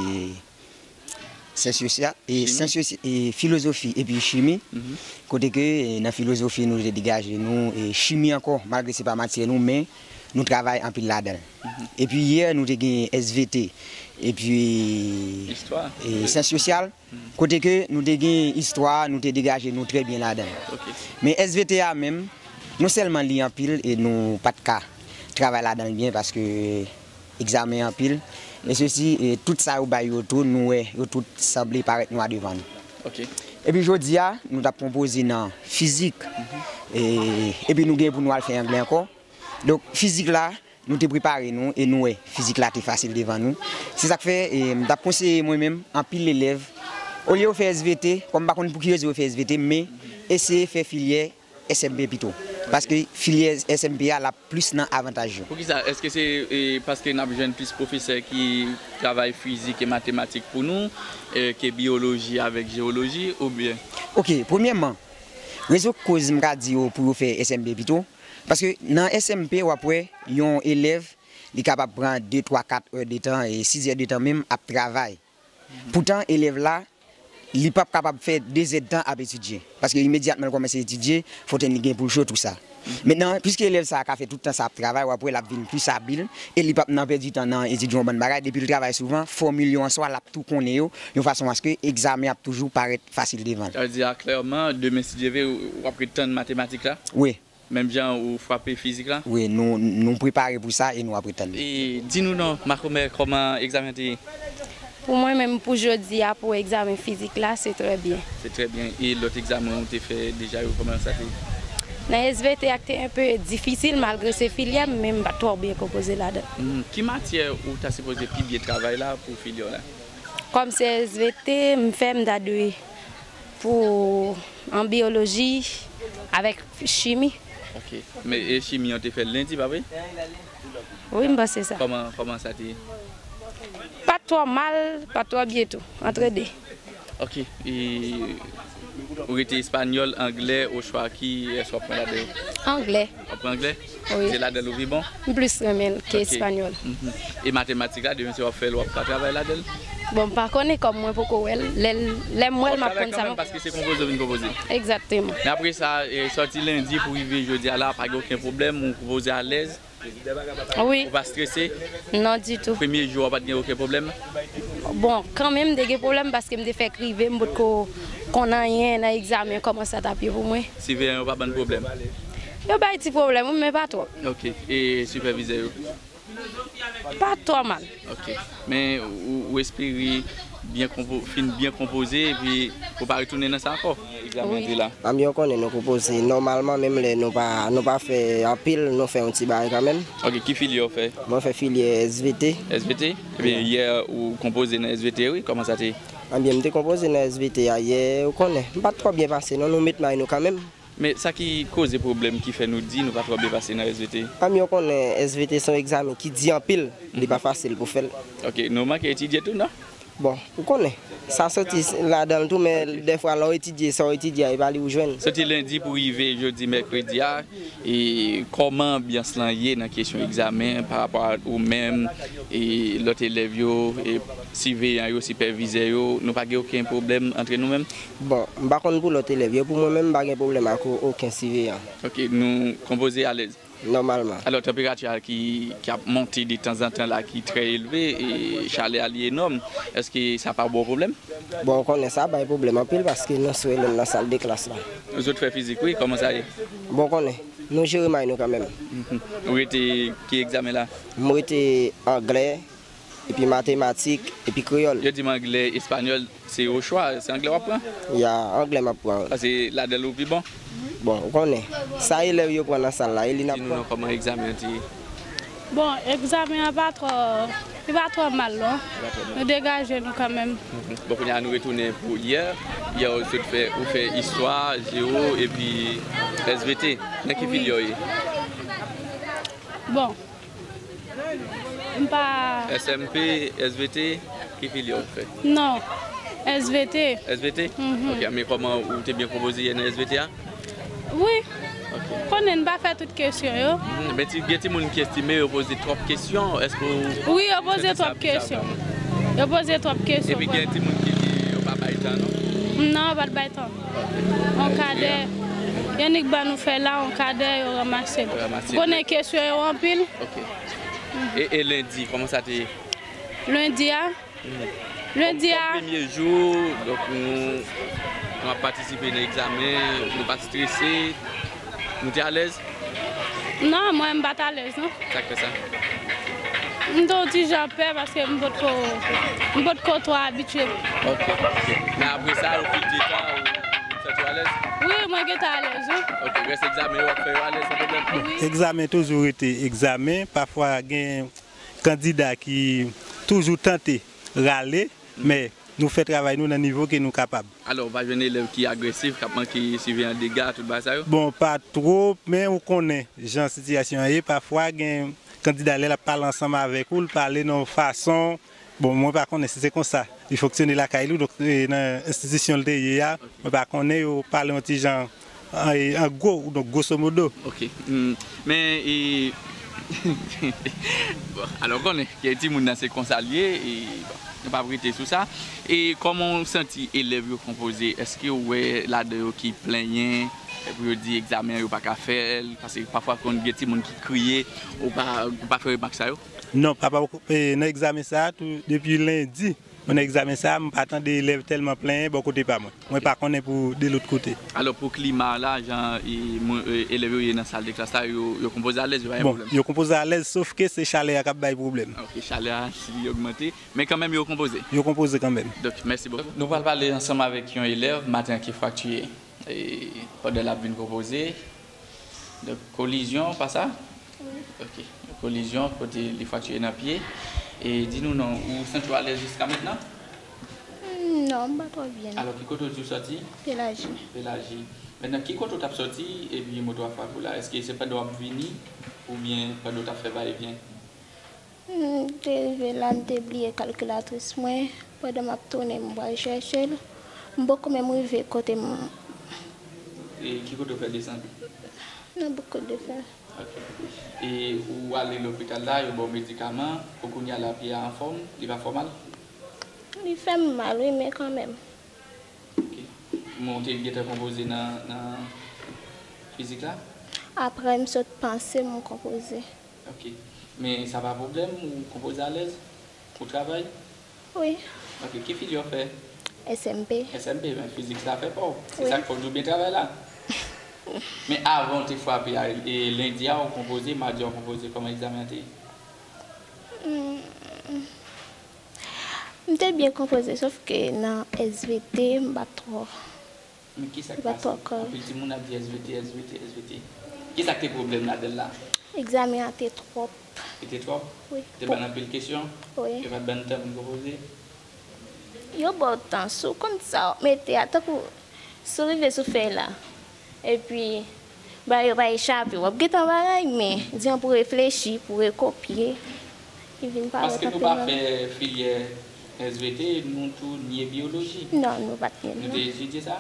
syans sosyal, e, chimi? Syans sosy-, e, filozofi epi chimi, mhm, kote ke, e, nan filozofi nou te degaje nou, e, chimi ankò, malgre se pa matyè nou, men nou travay anpil ladan l. Mhm. Epi yè nou te gen S V T epi, istwa, e, syans sosyal, mhm, kote ke nou te gen istwa, nou te degaje nou trè byen ladan l. Ok. Men S V T a menm, non sèlman li anpil e nou pa t ka travay ladan l byen paske egzamen anpil. E sesi, e tout sa yo bay yo tou, nou wè yo tout sanble parèt nwa devan nou. Ok. Epi jodi a, nou t ap konpoze nan fizik. Mhm. E, epi nou gen pou nou al fè anglè ankò. Donk, fizik la, nou te prepare nou e nou wè fizik la te fasil devan nou. Se sa k fè, e, m t ap konseye mwen menm, anpil elèv, olye yo fè S V T, kòm m pa konn pou ki rezon yo fè S V T, men eseye fè filyè S M P pito. Paske filyè S M P a, l ap plis nan avantaj yo. Poukisa? Èske se, e, paske n ap jwenn plis pwofesè ki travay fizik e matematik pou nou, e, ke biyoloji avèk jewoloji, oubyen? Ok, premyèman, rezon k koz m ka di yo pou yo fè S M P pito, paske nan S M P, w ap wè yon elèv, li kapab pran de, twa, kat è de tan, e sis è de tan menm ap travay. Poutan, elèv la, li p ap kapab fè de zèdtan ap etidye. Paske imedyatman l kòmanse etidye, fò tèt li gen pou l cho, tou sa. Mentnan, piske elèv sa a ka fè tout tan sa ap travay, w ap wè l ap vin plis abil, e li p ap nan pèdi tan nan etidye yon bann bagay. Depi l travay souvan, fòmil yo an swa, l ap tou konnen yo, yon fason aske egzamen ap toujou parèt fasil devan l. Sa vle di a, klèman, demen, si Dye vle, w ap ret tann matematik la? Wi. Menm jan ou frape fizik la? Wi, nou, nou prepare pou sa e nou ap ret tann li. E di nou non, makomè, kòman egzamen te ye? Pou mwen menm, pou jodi a, pou egzamen fizik la, se trè byen. Se trè byen. E lòt egzamen ou te fè deja yo, kòman sa te ye? Nan S V T a k te enpe difisil, malgre se filyè m, men m pa t twò byen konpoze ladan l. Mhm. Ki matyè ou ta sipoze pi byen travay la pou filyè w la? Kòm se S V T m fè, m ta dwe pou an biyoloji avèk chimi. Ok. Men e chimi an te fè l lendi, pa vre? Wi, m panse sa. Kòman, kòman sa te ye? Pa twò mal, pa twò byen tou. Antre de. Ok. E Ou rete espanyòl, anglè, ochwa, kiyès w ap pran ladan yo? Anglè. W ap pran anglè? Wi. Se ladan l ou pi bon? M plis renmen l ke espanyòl. Mhm. E matematik la, demen se w ap fè l, w ap ka travay ladan l? Bon, m pa konnen kòm mwen poko wè l. Lè, lè m wè l, m ap konn sa. Paske se konpoze w vin konpoze. Egzakteman. Men apre sa, e, sòti lendi pou rive jodi a la, pa gen okenn pwoblèm, ou konpoze alèz, Wi. Ou pa strese? Non, ditou. Premye jou a, w pa t gen okenn pwoblèm? Bon, kanmenm, m te gen pwoblèm paske m te fèk rive, m potko konn anyen nan egzamen, kòman sa t ap ye pou mwen. Siveyan yo pa ban n pwoblèm? Yo bay ti pwoblèm, wi, men pa twòp. Ok. E sipèvizè yo? Pa twò mal. Ok. Men ou, ou espere byen konpo, fin byen konpoze epi pou pa retounen nan sa ankò. Egzamen an te la. Anbyen, ou konnen nou konpoze nòmalman, menm lè nou pa, nou pa fè anpil, nou fè yon ti bagay kanmenm. Ok, ki filyè w fè? Mwen fè filyè S V T. S V T? Ebyen, yè ou konpoze nan S V T, wi, kòman sa te ye? Anbyen, m te konpoze nan S V T a yè, ou konnen. M pa t twò byen pase, non, nou met may nou kanmenm. Men sa ki koze pwoblèm ki fè nou di nou pa twò byen pase nan S V T? Anbyen, ou konnen, S V T se yon egzamen ki di anpil, li pa fasil pou fè l. Ok, nou manke etidye tou, non? Bon, ou konnen, sa soti ladan l tou, men dèfwa lè w etidye, sa w etidye a, e pa li ou jwenn. Soti lendi pou rive jodi mèkredi a, e kòman anbyans lan ye nan kesyon egzamen pa rapò a ou menm, e lòt elèv yo, e siveyan yo, sipèvizè yo, nou pa gen okenn pwoblèm antre nou menm? Bon, m pa konn pou lòt elèv yo, pou mwen menm, m pa gen pwoblèm ak o- okenn siveyan. Ok, nou konpoze alèz. Nòmalman. Alò, tanperati a ki, ki ap monte detanzantan la, ki trè elve, e chalè a li enòm, èske sa pa ba w pwoblèm? Bon, ou konnen sa bay pwoblèm anpil paske nou sou elèv nan sal de klas la. Zòt fè fizik, wi, kòman sa ye? Bon, ou konnen, nou jere may nou kanmenm. Ou rete ki egzamen la? M rete anglè, epi matematik, epi kreyòl. Yo di m anglè, espanyòl, se ochwa, se anglè w ap pran? Ya, anglè m ap pran. Paske ladan l ou pi bon? Bon, ou konnen, sa elèv yo pran nan sal la, e li n ap Di nou pran. Non, kòman egzamen an te ye? Bon, egzamen an pa twò, li pa twò mal, non. Nou degaje nou kanmenm. Bon, kounye a nou retounen pou yè. Yè ou sot fè, ou fè istwa, jewo, epi S V T. Nan ki filyè w ye? Bon, m pa. S M P, S V T, ki filyè w fè? Non, S V T. S V T? Ok, men kòman ou te byen konpoze yè nan S V T a? Wi. Ok. Konnen n pa fè tout kesyon yo. Hmm, men ti, gen timoun ki estime yo poze twòp kesyon. Èske ou Wi, yo poze twòp kesyon. Yo poze twòp kesyon. Epi gen timoun ki di yo pa bay tan, non? Non, yo pa t bay tan. Yon kadè. Yo nik ban nou fè la, yon kadè, yo ranmase l. Yo ranmase l. Konnen kesyon yo anpil. Ok. E, e lendi, kòman sa te ye? Lendi a. Lendi a. Kòm premye jou, donk nou, nou ap patisipe nan egzamen, nou pa strese, nou te alèz? Non, mwen m pa t alèz, non. Sa k fè sa? M te yon ti jan pè paske m potko, m potko twò abitye. Ok, ok. Men apre sa, ou fin di tan, ou, ou santi w alèz? Wi, mwen gentan alèz, wi. Ok, rès egzamen yo w ap fè yo alèz, san pwoblèm? Wi. Egzamen toujou rete egzamen. Pafwa gen kandida ki toujou tante rale, men nou fè travay nou nan nivo ke nou kapab. Alò, ou pa jwenn elèv ki agresif, k ap manke siveyan dega, tout bagay sa yo? Bon, pa twòp, men ou konnen jan sitiyasyon an ye. Pafwa gen kandida lè l ap pale ansanm avèk ou, l pale nan yon fason, bon, mwen pa konnen si se konsa li fonksyone lakay li, donk, e, nan enstitisyon l te ye a, mwen pa konnen, yo pale yon ti jan, an, e, an gwo, donk, gwoso modo. Ok. Hmm. Men, e, bon, alò, konnen, gen timoun nan se konsa l ye, e, bon, nou p ap rete sou sa. E kòman w santi elèv yo konpoze? Èske w wè ladan yo ki plenyen, epi yo di egzamen an yo pa ka fè l? Paske pafwa konn gen timoun ki kriye, ou pa, ou pa fè remak sa yo? Non, papa, e, nan egzamen sa a, tou, depi lendi, mwen nan egzamen sa a, m pa tande elèv tèlman plenyen bò kote pa mwen. Mwen pa konnen pou de lòt kote. Alò, pou klima la, jan, e, moun, e, elèv yo ye nan sal de klas la, yo, yo konpoze alèz, yo pa gen Bon, pwoblèm? Yo konpoze alèz, sof ke se chalè a k ap bay pwoblèm. Ok, chalè a, si li ogmante. Men kanmenm, yo konpoze. Yo konpoze kanmenm. Donk, mèsi bokou. Nou pral pale ansanm avèk yon elèv, maten an, ki fraktire, e, pandan l ap vin konpoze. Donk, kolizyon, pa sa? Ok. Kolizyon, kote li fraktire nan pye. E di nou non, ou santi w alèz jiska mentnan? Hmm, non, m pa twò byen. Alò, ki kote w di w sòti? Pelaji. Pelaji. Mentnan, ki kote w t ap sòti epi moto a frape w la? Èske se pandan w ap vini oubyen pandan w t ap fè va e vyen? M te rive la, m te bliye kalkilatris mwen. Pandan m ap tounen, m pral chèche l. M poko menm rive kote m, E ki kote w fè desant? Nan Boucle de Fer. Ok. E ou ale lopital la, yo ba w medikaman, pou kounye a la pye a anfòm, li pa fè w mal? Li fè m mal, wi, men kanmenm. Ok. Men w te gentan konpoze nan, nan fizik la? Apre m sot panse, m konpoze. Ok. Men sa pa pwoblèm, ou konpoze alèz? Ou travay? Wi. Ok, ki filyè w fè? S M P. S M P, men fizik sa fè pa w. Se sa k fè w di w byen travay la. Men avan w te frape a, e, lendi a w konpoze, madi a w konpoze, kòman egzamen an te ye? Hmm. M te byen konpoze, sòf ke nan S V T, m pa t twò. Men kisa k pase? Anpil timoun ap di S V T, S V T, S V T. Kisa k te pwoblèm ladan l la? Egzamen an te twòp. Li te twòp? Wi. Te ban n anpil kesyon? Wi. Yo pa t ban n tan pou n konpoze? Yo ba w tan, si w konn sa w ap mete a, tankou si w rive sou fèy la, epi bagay yo pa echape, w ap gentan bagay, men di an pou reflechi, pou rekopye, li vin parèt anpil nan. Paske nou pa fè filyè S V T, nou tou nye biyoloji. Non, nou pa t nye l, non. Nou te etidye sa?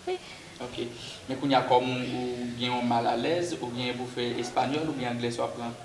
Wi. Ok. Men kounye a, kòm ou gen yon malalèz, ou gen pou fè espanyòl oubyen anglè sa w ap pran?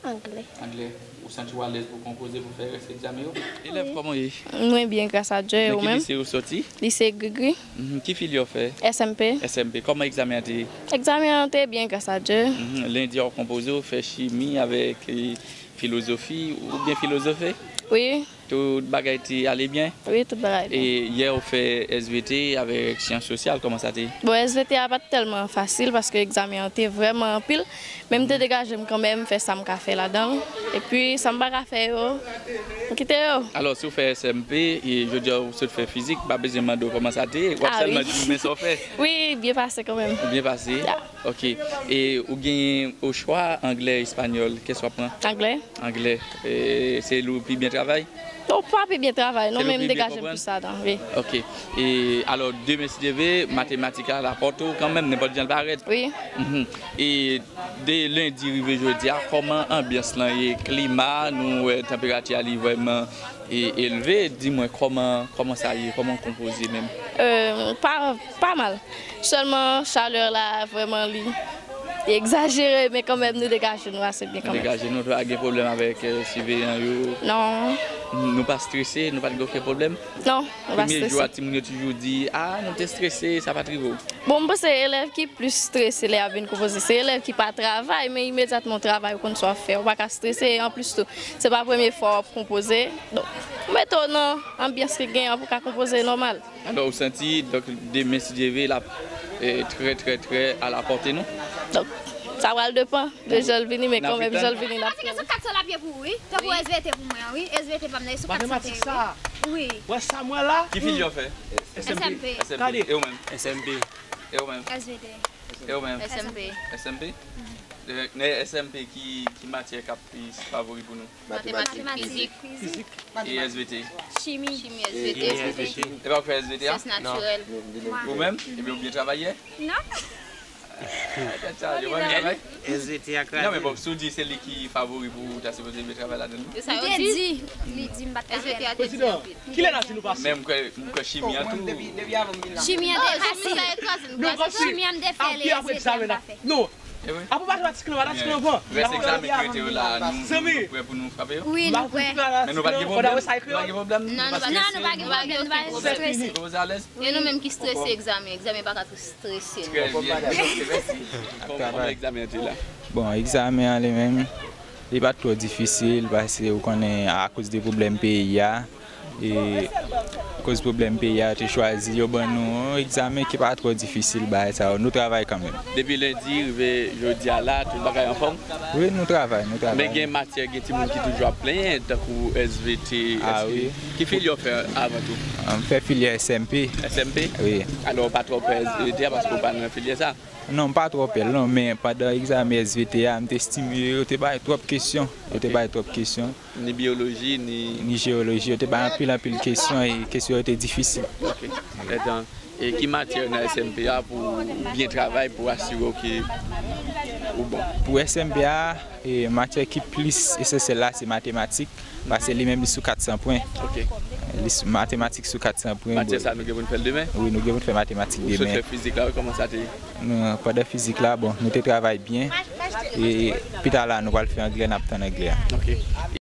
Anglè. Anglè. Ou santi w alèz pou konpoze, pou fè rès egzamen yo? Elèv, kòman w ye? Mwen byen, gras a Dye, e ou menm? Nan ki lise ou soti? Lise Grigri. Mhm. Ki filyè w fè? S M P. S M P. Kòman egzamen an te ye? Egzamen an te byen, gras a Dye. Mhm. Lendi a w konpoze, w fè chimi avèk, e, filozofi, ou byen filozofe? Wi. Tout bagay te ale byen? Wi, tout bagay byen. E yè ou fè S V T avèk syans sosyal, kòman sa te ye? Bon, S V T a pa t tèlman fasil paske egzamen an te vrèman anpil, men m te degaje m kanmenm, fè sa m ka fè ladan l. Epi, sa m pa ka fè yo, m kite yo. Alò, si w fè S M P, e jodi a w sot fè fizik, m pa bezwen mande w kòman sa te ye, w ap sèlman di m men sa w fè. Wi, byen pase kanmenm. Byen pase? Ya. Ok. E ou gen o chwa anglè, espanyòl, kès w ap pran? Anglè. Anglè. E se li w pi byen travay? Non, pa pi byen travay, non, men m degaje m plis ladan, wi. Ok. E alò, demen, si Dye vle, matematik la, l ap pòte w kanmenm, nenpòt jan l parèt. Wi. Mhm. E de lendi rive jodi a, kòman anbyans lan ye, klima, nou wè tanperati a li vrèman e, elve, di mwen kòman, kòman sa ye, kòman w konpoze menm? Euh, pa, pa mal. Sèlman chalè la vrèman li, li egzajere, men kanmenm nou degaje nou ase byen kanmenm. Nou degaje nou, pa gen pwoblèm avèk, euh, siveyan yo? Non. Nou pa strese, nou pa t gen okenn pwoblèm? Non, nou pa strese. Premye jou a, timoun yo toujou di, "Ah, nou te strese, sa pa t rive w." Bon, m panse elèv ki plis strese lè y ap vin konpoze, se elèv ki pa travay, men imedyatman w travay, ou konn sa w ap fè, ou pa ka strese, e anplis tou, se pa premye fwa w ap konpoze. Donk, ou mete w nan anbyans ki genyen pou w ka konpoze nòmal. Alò, ou santi, donk, demen, si Dye vle, l ap, eh, trè, trè, trè alapòte nou? Donk, sa pral depann de jan l vini, men kanmenm, jan l vini, n ap fè. Gen sou kat san lapye pou ou, wi. Tankou S V T pou mwen an, wi. S V T pa m nan, e sou kat san te, wi. Matematik sa. Wi. Wè sa m wè la? Ki filyè w fè? S M P. S M P. Gade. E ou menm? S M P. E ou menm? S V T. E ou menm? S M P. S M P? Nan S M P, ki, ki matyè k ap plis favori pou nou? Matematik. Matematik. Fizik. Fizik. E S V T? Chimi. Chimi, S V T. Chimi, S V T. E pa ou k fè S V T a? Syans natirèl. Ou menm? Ebyen, ou byen travay yè? Non. Tèt chaje, ou pa byen travay? S V T a kraze. Non, men bon, si w di se li ki favori pou ou, ou ta sipoze byen travay ladan l, wi. Se sa yo di. Li di m pa t ka fè l. S V T a te di anpil. Kilè n ap di nou pase? Men m kwè, m kwè chimi an tou. Chimi an te fasil. Chimi an m te fè l, e S V T a m pa fè. Non. Apre matematik lan, matematik lan van. Rès egzamen ki rete yo la, nou, nou prè pou nou frape yo? Wi, nou prè. Men nou pa t gen pwoblèm? Nou pa t gen pwoblèm? Non, nou pa t gen pwoblèm, nou pa strese. Ou alèz? E nou menm ki strese egzamen, egzamen pa ka strese nou. Trè byen, mèsi. Kòman egzamen an te la? Bon, egzamen an li menm, li pa t twò difisil, paske ou konnen, akoz de pwoblèm peyi a, e akoz pwoblèm peyi a, yo te chwazi, yo ban nou yon egzamen ki pa twò difisil, bagay sa yo. Nou travay kanmenm. Depi lendi rive jodi a la, tout bagay anfòm? Wi, nou travay, nou travay. Men gen matyè, gen timoun ki toujou ap plenyen, tankou S V T. Ah, wi. Ki filyè w fè avan tou? M fè filyè S M P. S M P? Wi. Alò, w pa twò pè S V T a paske w pa nan filyè sa? Non, m pa twò pè l, non, men pandan egzamen S V T a, m te estime yo te bay twòp kesyon. Yo te bay twòp kesyon. Ni biyoloji, ni... Ni jewoloji, yo te bay anpil, anpil kesyon, e kesyon yo te difisil. Ok. Etan, e ki matyè nan S M P a pou w byen travay, pou asire w ke ou bon? Pou S M P a, e matyè ki plis esansyèl la, se matematik, paske li menm li sou kat san pwen. Ok. Lis matematik sou kat san pwen. Matyè sa nou gen pou n fè l demen. Wi, nou gen pou n fè matematik Ou sot demen. Fè fizik la, wi, kòman sa te ye? Nou, pandan fizik la, bon, nou te travay byen. E pita la, nou pral fè anglè, n ap tann anglè a. Ok.